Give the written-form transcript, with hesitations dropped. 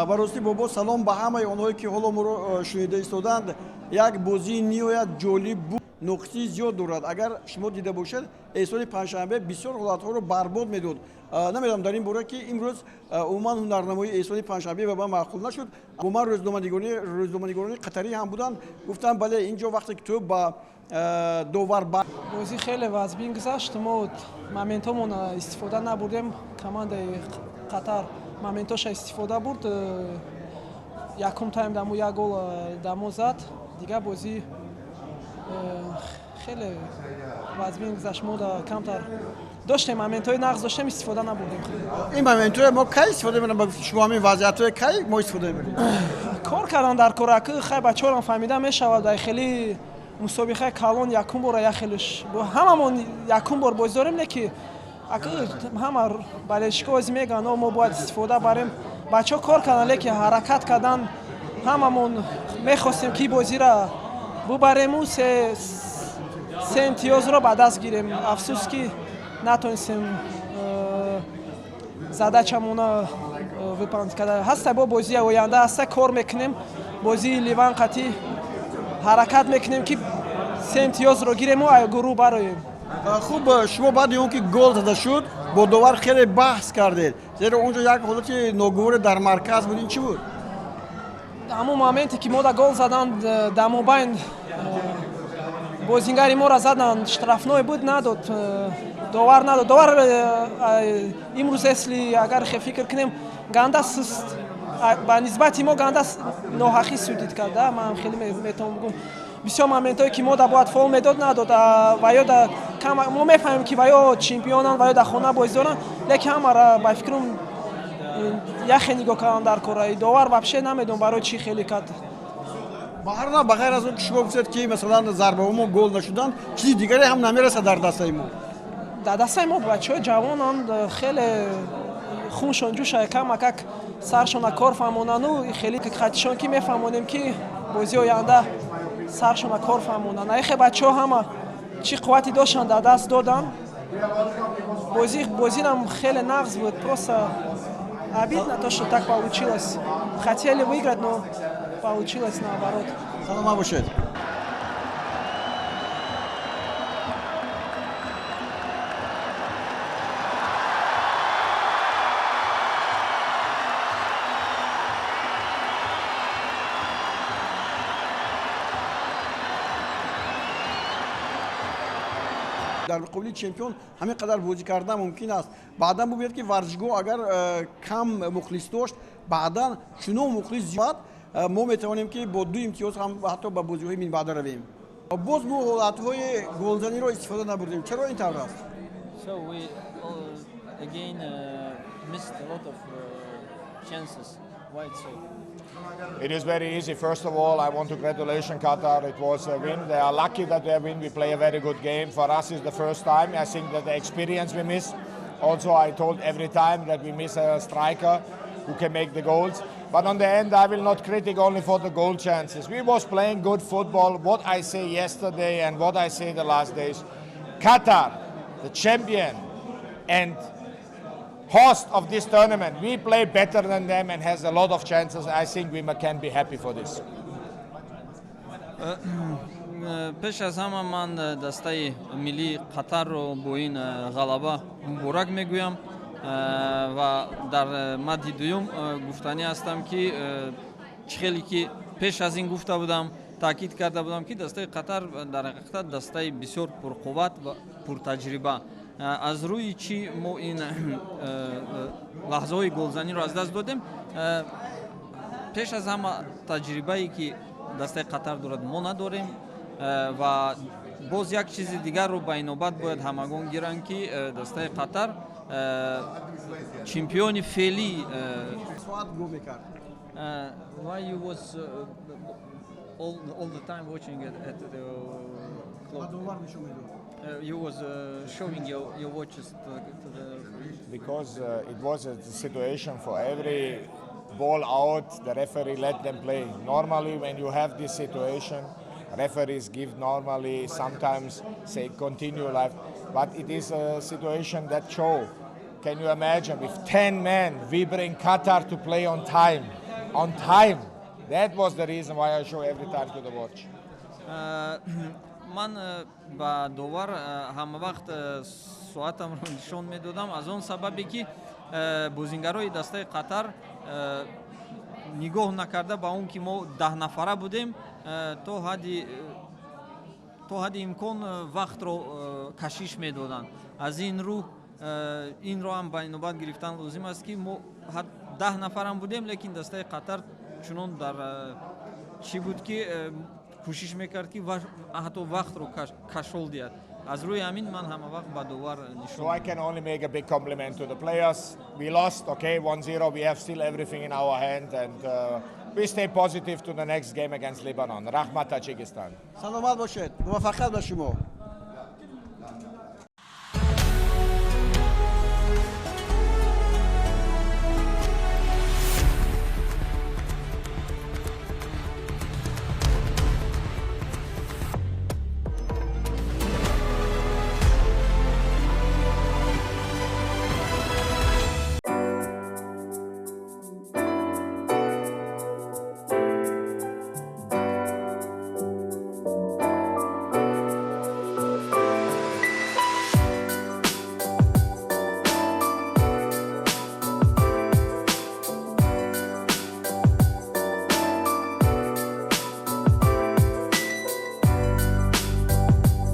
Ба ростӣ, бобо, салом ба ҳамаи онҳое, ки ҳоло моро шунида истоданд. Як бозии ниҳоят ҷолиб буд, нуқсии зиёд дорад. Агар шумо дида бошед, Эҳсони Панҷшанбе бисёр ҳолатҳоро барбод медод. Намедонам дар ин бора, ки имрӯз умуман ҳунарнамоии Эҳсони Панҷшанбе ба ман маъқул нашуд. Бо ман рӯзноманигорони қатарӣ ҳам буданд, гуфтанд, бале, ин ҷо вақте ки ту ба довар Бозӣ хеле вазбин гузашт. Мо моментҳомон истифода набурдем. Командаи Қатар моментоша истифода бурд. Якум тайм дамо як гол дамо зад. Дигар бозӣ хеле вазбин гузашт. Мо камтар доштем, моментҳои нағз доштем, истифода набурдем. Ин моментҳое мо кай истифода мебарем? Шумо ҳамин вазъиятҳое кай мо истифода мебарем? Кор кардан дар кораки хай бачаҳорам фаҳмида мешавад. Ай хеле мусобиқаи калон якум бора, як хелеш ҳамамон якум бор бозӣ дорем, не ки ҳама болельщик ози мегӯянд, мо бояд истифода барем. Бачаҳо кор карданд, лекин ҳаракат кардан. Ҳамамон мехостем, ки бозиро бубарему се имтиёзро ба даст гирем. Афсӯс, ки натонистем задачамона выполнить карда. Ҳаста бо бозии оянда ҳаста, кор мекунем. Бозии Ливан қатӣ ҳаракат мекунем, ки се имтиёзро гирему гурӯҳ бароем. Хуб, шумо баъди он ки гол зада шуд, бо довар хеле баҳс кардед, зеро он ҷо як ҳолати ногуворе дар марказ буд. Ин чӣ буд? Ҳамон моменте, ки мода гол заданд, дар мобайн бозингари моро заданд, штрафной буд, надод довар, надод довар. Имрӯз, если агар фикр кунем, ганда суст, ба нисбати мо ганда ноҳақӣ судить карда. Ман хеле метавонам бигӯм, бисёр моментҳое, ки мода бояд фол медод, надод. Ва ё мо мефаҳмем, ки ва ё чемпионанд, ва ё дар хона бозӣ доранд, лекин ҳамара ба фикрам яхе нигоҳ кардан дар кора. Довар вообще намедонам, барои чӣ хеле кард. Ба ҳар ба ғайр аз он ки шумо гуфтед, ки масалан зарбаҳо мо гол нашуданд, чизи дигаре ҳам намерасад дар дастаи мо? Дар дастаи мо бачаҳои ҷавонанд, хеле хуншон ҷӯша, камакак саршона кор фаҳмонану хеле хатишон, ки мефаҳмонем, ки бозии оянда саршона кор фаҳмонанд. Ахе бачаҳо ҳама чӣ қуввате доштанд, дар даст доданд. Бозирам хеле нағз буд. Просто обидно то, что так получилось. Хотели выиграть, но получилось наоборот. Саломат бошед. Дар муқобили чемпион ҳамин қадар бозӣ кардан мумкин аст. Баъдан бубинед, ки варзишгоҳ агар кам мухлис дошт, баъдан чунон мухлис зиёд, мо метавонем, ки бо ду имтиёз ҳам ҳатто ба бозиҳои минбаъда равем. Боз мо ҳолатҳои голзаниро истифода набурдем. Чаро ин тавр аст? So we again missed a lot of chances. Why it's so? It is very easy. First of all, I want to congratulate Qatar. It was a win. They are lucky that they win. We play a very good game. For us, it's the first time. I think that the experience we miss. Also, I told every time that we miss a striker who can make the goals. But on the end, I will not critic only for the goal chances. We was playing good football. What I say yesterday and what I say the last days, Qatar, the champion and host of this tournament, we play better than them and has a lot of chances. I think we can be happy for this. Пеш аз ҳама ман дастаи миллии Қатарро бо ин ғалаба муборак мегӯям ва дар мадди дуюм гуфтанӣ ҳастам, ки чӣ хеле ки пеш аз ин гуфта будам, таъкид карда будам, ки дастаи Қатар дар ҳақиқат дастаи бисёр пурқувват ва пуртаҷриба. Аз рӯи чӣ мо ин лаҳзаҳои голзаниро аз даст додем? Пеш аз ҳама таҷрибае, ки дастаи Қатар дорад, мо надорем. Ва боз як чизи дигарро ба инобат бояд ҳамагон гиранд, ки дастаи Қатар чемпиони феълӣ. Соат гол мекард. Why you was all the time watching at the clock? Довар нишон медод. You was showing your watches to the Because it was a situation for every ball out, the referee let them play. Normally, when you have this situation, referees give normally sometimes say continue life, but it is a situation that show. Can you imagine with 10 men we bring Qatar to play on time? on time. That was the reason why I show every time to the watch. Ман ба довар ҳама вақт соатамро нишон медодам, аз он сабабе ки бозингарои дастаи Қатар, нигоҳ накарда ба он ки мо 10 нафара будем, то ҳадди имкон вақтро кашиш медоданд. Аз ин рӯ инро ҳам ба инобат гирифтан лозим аст, ки мо 10 нафарам будем, лекин дастаи Қатар чунон дар чӣ буд, ки кӯшиш мекард, ки ҳатто вақтро кашол диҳад. Аз рӯи ҳамин ман ҳама вақт ба довар нишон So I can only make a big compliment to the players. We lost, okay, 1-0. We have still everything in our hand and we stay positive to the next game against Lebanon. Раҳмат, Таджикистан. Саломат бошед, муваффақият ба шумо.